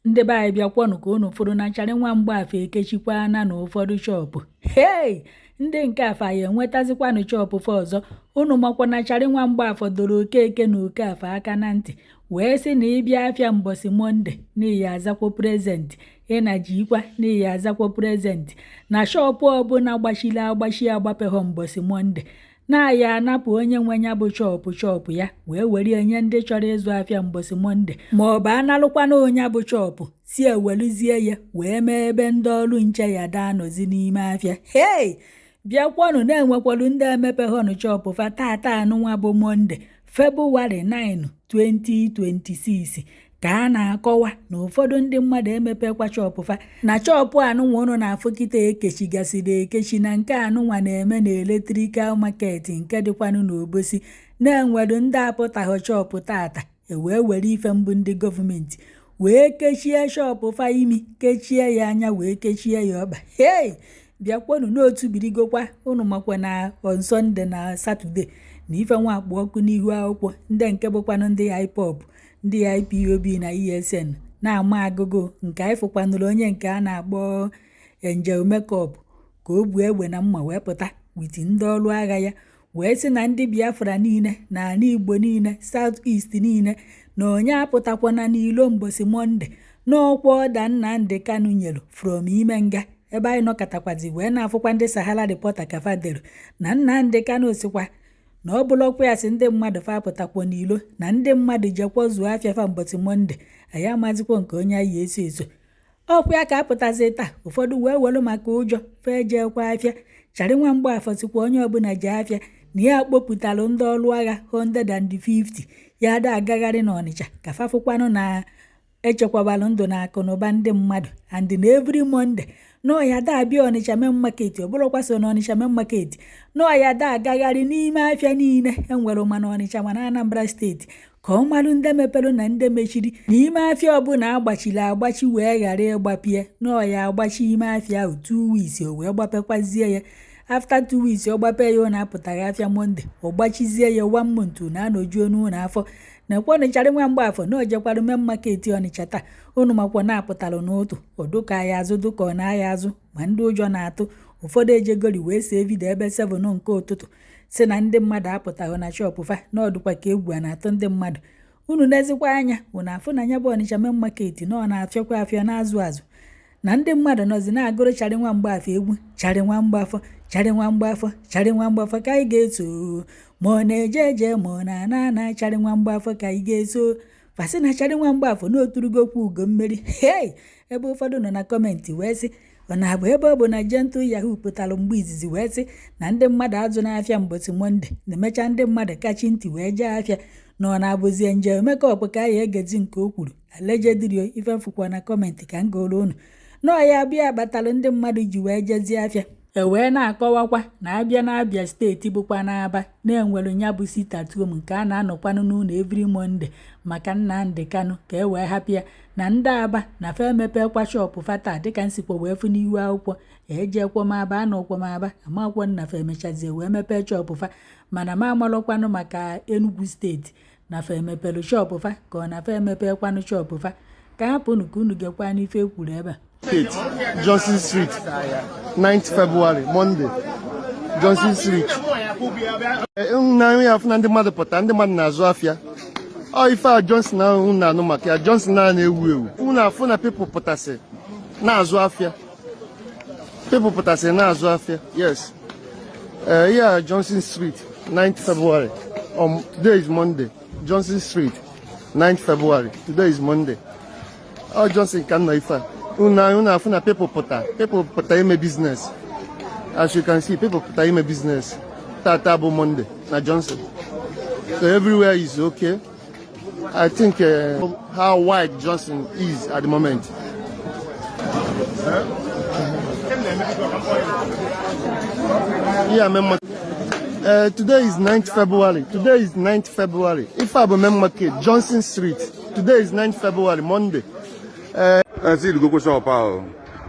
Ndị be anyị, bịakwanụ ka unu fụrụ na Charị nwa Mgbafọ ekechikwana na ụfọdụ shop. Hei, ndị nke afa ya enwetazikwanụ shop fa ọzọ. Unu makwa na Charị nwa Mgbafọ doro Okeke na Okafọ aka na ntị wee sị na ịbịa afịa mbọsị Monday n'ihi azakwo present, ịna ji ikwa n'ihi azakwo present, na shop ọbụla gbachiri agbachi agbapeghọ mbọsị Monday, na-aya anapụ onye nwe ya bụ shop shop ya wee were nye ndị chọrọ ịzụ afịa mbọsị Monday, ma ọ bụ analụkwana onye bụ shop si eweluzie ya wee mee ebe ndị ọrụ nche ya daa nọzi n'ime afịa. Hei, bịakwanụ na-enwekwalu ndị emepeghọnụ shop fa tata anụnwa bụ Monday, February 9, 2026, ka a na-akọwa na ụfọdụ ndị mmadụ emepekwa shop fa na shop anụnwa ụnụ na-afụ kịta ekechigasịrị ekechi. Na nke anụnwa na-eme na Electrical Market nke dịkwanụ n'Obosi, na-enwelu ndị apụtaghị shop tata, ewee were ife mbụ ndị gọọmenti wee kechie shop fa imi, kechie ya anya, wee kechie ya ọkpa. Hei, bịakwanụ n'otu birigokwa. Ụnụ makwa na on Sunday na Saturday na ife nwa akpụ ọkụ n'ihu akwụkwọ, ndị nke bụkwanụ ndị IPOB, ndị IPOB na ESN na-ama agụgụ nke anyị fụkwanụrụ onye nke a na-akpọ Angel Makeup ka o bu egbe na mma wee pụta with ndị ọrụ agha ya wee sị na ndị Biafra niile na ala Igbo niile, South East niile, na onye apụtakwana n'ilo mbọsị Monday, n'ọkwa ọda Nnamdi Kanu nyelu from ime nga. Ebe anyị nọkọtakwazi wee na-afụkwa ndị Sahara Reporter ka fadero na Nnamdi Kanu sikwa na ọ bụlọkwa ya sị ndị mmadụ fa apụtakwa n'ilo, na ndị mmadụ jekwa zụọ afịa fa mbọsị Monday. Anyị amazikwa nke onye anyị eso eso. Ọkwa ya ka apụtazi taa, ụfọdụ wee were maka ụjọ fee jeekwa afịa. Charị nwa Mgbafọ sikwa onye ọbụla jee afịa, na ya kpopụtalụ ndị ọrụ agha 150 ya da agagharị n'Ọnịcha ka fafụkwanụ na echekwabalụ ndụ na akụ na ụba ndị mmadụ, and na every Monday nọọ da abịa Ọnịcha Main Market, ọ bụrụkwa so na Ọnịcha Main Market, nọọ da agagharị n'ime afịa niile enwere ma na Ọnịcha ma na Anambra Steeti ka ọ malụ ndị mepere na ndị mechiri. N'ime afịa ọbụla agbachiri agbachi wee ghara ịgbapie, nọọ ya agbachi ime afịa ahụ 2 weeks, o wee gbapekwazie ya. After 2 weeks ọ gbape ya, ọ na-apụtaghị afịa Monday, ọ gbachizie ya one month na anọjuo n'ụlọ afọ. Na-ekwe Ọnịcharị nwa Mgbafọ na o jekwara Main Market Ọnịcha taa. Unu makwa na-apụtalụ n'ụtụ ọdụka ya azụ dụka ọ na-aya azụ, ma ndị ụjọ na-atụ ụfọdụ ejegori wee see video ebe 7 nke ụtụtụ si na ndị mmadụ apụtaghị na shop fa, na ọdụkwa ka egwu a na-atụ ndị mmadụ. Unu nezikwa anya, unu afụ na ya bụ Ọnịcha Main Market na ọ na-afịakwa afịa na-azụ azụ, na ndị mmadụ nọzi na-agụrụ Charị nwa Mgbafọ egwu, "Charị nwa Mgbafọ, Charị nwa Mgbafọ, Charị nwa Mgbafọ ka anyị ga-eso, ma ọ na-eje eje, ma ọ na-ana ana, Charị nwa Mgbafọ ka anyị ga-eso." Fasị na Charị nwa Mgbafọ na oturugokwu ugo mmeri. Hei, ebe ụfọdụ nọ na comment wee sị ọ na-abụ ebe ọ bụ na Gentle Yahoo pụtara mgbe izizi wee sị na ndị mmadụ azụ n'afịa mbọsị Monday, na-emecha ndị mmadụ kachi ntị wee jee afịa, na ọ na-abụzie nje Makeup ka a ya egezi nke o kwuru allegedly. Ife mfụkwa na comment ka m gụrụ unu nọọ ya bịa kpatalụ ndị mmadụ ji wee jezie afịa. E wee na-akọwakwa na abịa na Abịa Steeti bụkwa n'Aba na-enwere ya bụ sit-at-home nke a na-anọkwanụ n'ụlọ every Monday maka Nnamdi Kanu ka e wee hapụ ya, na ndị Aba na fa emepekwa shop fata dịka nsikwa wee fụ n'ihu akwụkwọ. Ejekwa m Aba, anọkwa m Aba, amakwọ nna fa emechazie wee mepee shop fa, mana ma amalụkwanụ maka Enugu Steeti na fa emepelu shop fa ka ọ na fa emepekwanụ shop fa. Ka hapụnụ ka unu gekwa n'ife ekwuru ebe a. State, Johnson Street, 9th February, Monday. Johnson Street. Na ya afụ na ndị mmadụ pụta, ndị mmadụ na-azụ afịa. Ọ ife a Johnson ahụ unu na-anụ maka ya, Johnson a na-ewu ewu. Unu afụ na people pụtasị na-azụ afịa. People pụtasị na-azụ afịa. Yes. Ihe a Johnson Street, 9th February. Today is Monday. Johnson Street, 9th February. Today is Monday. Ọ Johnson ka m nọ ife a. Unu afụ na people pụta ime business. As you can see, people pụta ime business. Tata bụ Monday na Johnson. So everywhere is okay. I think how wide Johnson is at the moment. Yeah, main market. Today is 9th February. Today is 9th February. Ife a bụ main market, Johnson Street. Today is 9th February, Monday. Esi irugokwe shop ahụ,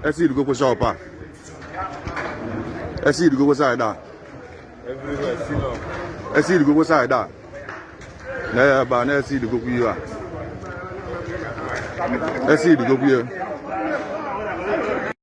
esi irugokwe shop a, esi irugokwe side a, esi irugokwe side a na ebe a na-esi irugokwe ihe a. Esi idigokwu ya.